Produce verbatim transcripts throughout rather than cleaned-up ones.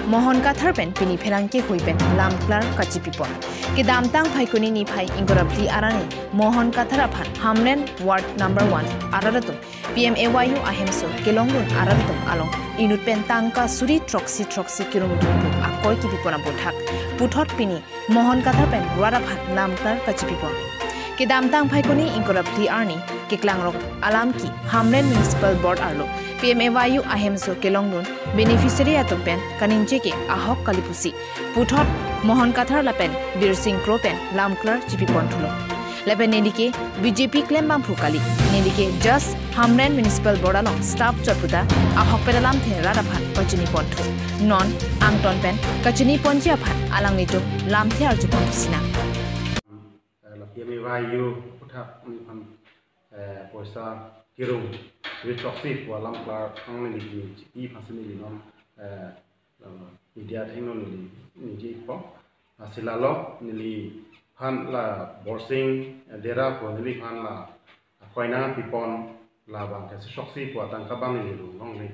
Mohon Kathar pen pini pherangke hui pen lamklar kachipipon. Kedamtang Phaikuni niphai ingkoi ra phli arni Mohon Kathar aphan Hamren Ward number one arat atum P M A Y U ahemso kelongdun arat atum along inut pen tangka suri throksi throksi kirungdun pu akoi kipipon aputhak puthot pini Mohon Kathar pen rat aphan lamklar kachipipon. Kedamtang Phaikuni ingkoi ra phli arni keklangrok alam ke Hamren Municipal Board arlo P M A Y U ahemso kelongdun beneficiary atum pen kaningje ke ahok kali pusi puthot Mohon Kathar lapen Birsing Kro pen lamklar chipipon thulo. Lapen neli ke B J P klembangphu kali, neli ke just Hamren Municipal Board along staff chot puta ahokpet alamthe rat aphan pachiniponthu. Non angton pen kachiniponji aphan alanglitum lamthe arjupon sinang. Eh, la P M A Y U aputhak neli aphan, eh, poisa kirung suri throksi pu alamklar ang neli chipi aphansi neli non, eh, media athengno neli ningjepo. Lasi lalo neliphan la Borsing, eh, Dera pu neliphan la koinang pipon labang ke suri throksi pu atangka abang neli rung longle.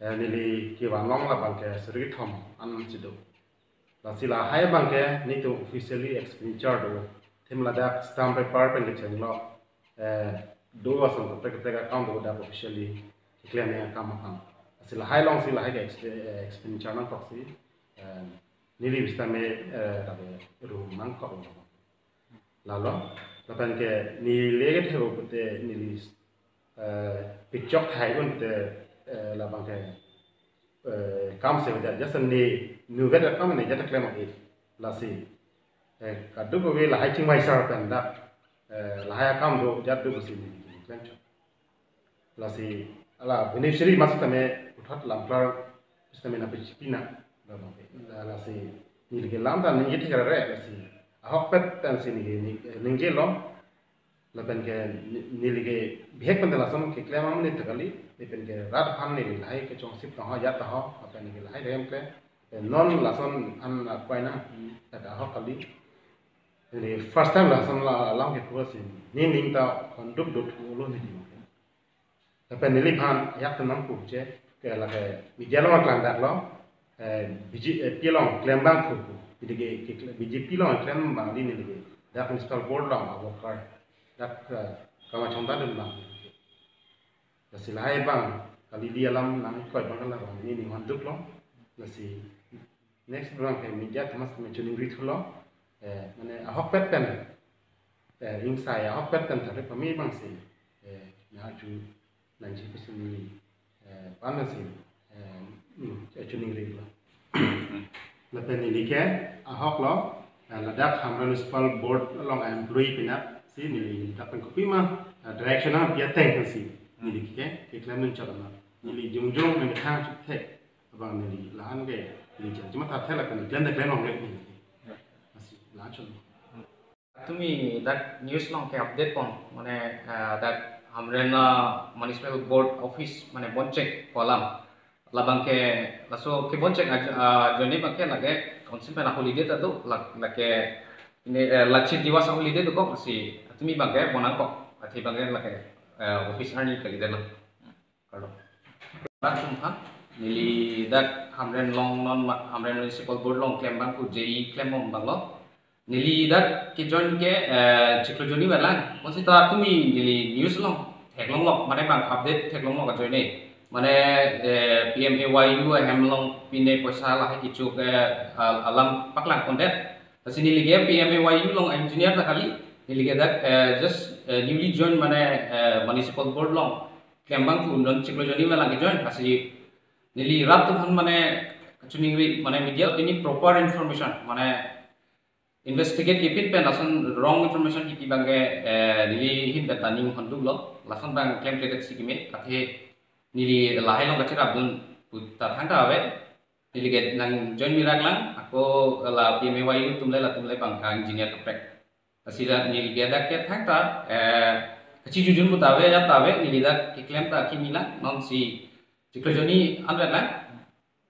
Eh, neli kevan long labang ke suri kethom ansi do. Lasi lahai abang ke netum officially expenditure do. Athema ladak stamp paper pen kechenglo, eh, do ason kaprek kaprek account do dak officially keklem akam aphan. Lasi lahai alongsi lahai ke expe-, eh, expenditure nangkok si, eh, neli sitame, eh, tabe rung nangkok. Lalo, lapen ke neli ke thero pute neli, eh, picture thai un pute, eh, labang ke, eh, kam se wajar jasa ne nuvet akam ne jata klem agi. Lasi, eh, kadokave lahai chingvai sar pen dak, eh, lahai akam do jat do pusi neli klem chot. Lasi, ala beneficiary mas tame puthot lamklar sitame nangpi chipina. Lalo, lasi, neli ke lam ta ningje thek ra re, lasi, ahokpet pensi neli ke ning-, ningjelo. Lapen ke ne-, neli ke bihek pen lason keklem amni ta kali, lapen ke rat aphan neli lahai kechongsi tangho ajat taho, lapen neli lahai dayam ke, eh, non lason an akwai na, ta ahok kali. Neli first time lason la alam ke pusi, ne ning ta konduk dut ulo neli. Lapen neliphan ajak tenang puche, ke lake media along klang daklo, eh, B J P along klembangphu, B J P along klembang di neli ke, dak municipal board along a worker, dak, eh, kama chonta dun bang. Lasi lahai abang, kali di alam nangkoi abang kala abang, ne ning honduklo, lasi next abang ke media Thomas me chuning ri thulo, eh, mane ahokpet pen, eh, ingsai ahokpet pen tare pami abangsi, eh, na chu nangji pusi neli, eh, panasi, eh, ning, eh, chuning ri lo. Lapen neli ke ahok lo, eh, ladak Hamren Municipal Board along employee penap si neli dak pen kopima, eh, direction nangpi ateng pensi neli ke keklem dun chot ma. Neli jongjong neli thang chot thek abang neli lahan ke neli jang cuma thek lapen neli klem de klem longle neli. Lasi la chot. Tumi dak news along ke update pon, mane, eh, dak Hamren, ah, Municipal Board Office, mane bonchek pu alam. Labang ke laso ke bonchek aj-, ah, ajoine abang ke lake council pen holiday ta do, lak-, lake ini, eh, Lachit Diwas holiday do kok si, tumi abang ke bon nangkok, athe abang ke lake, eh, office arni kali delo. Kardom. Dak sumha, neli dak Hamren along non ma-, Hamren Municipal Board along klembangphu J E klembom abang lo. Neli dak kejoin ke, eh, chiklo jonni velang. Kosita tumi neli news along theklong lok, mane abang update theklong lok ajoine. Mane, eh, P M A Y U ahem along pine poisa lahai kecho ke, eh, al-, alam paklang pondet. Lasi neli ke P M A Y U along engineer ta kali. Neli ke dak, eh, just, eh, newly join mane, eh, Municipal Board along klembangphu non chiklo jonni velang kejoin. Lasi neli rat atum aphan mane chuning ri mane media ini proper information mane investigate kepin pen lason wrong information kepi abang ke, eh, neli ahin pen ta ning honduklo, lason abang klem kledetsi keme, athe neli lahai along kachirap dun pu ta thangta ave. Neli ke nangjoin mirak lang, ako la P M A Y U atum le latum le abang ka engineer kaprek. Lasi la neli ke dak ke thangta, eh, kachijujun pu ta ave, ajat ta ave, neli dak keklem ta kimi lang, nonsi chiklo jonni anvet lang.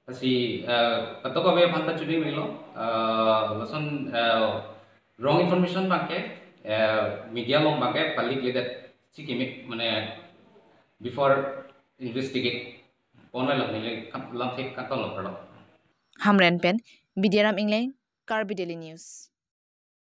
Lasi, eh, kadokave aphan ta chuning rilo, eh, lason, eh, wrong information abang ke, eh, media along abang ke pali kledetsi keme, mane before investigate. Pon lo neli kam lam thek kangton lo kardom. Hamren pen Bidyaram Engleng, Karbi Daily News.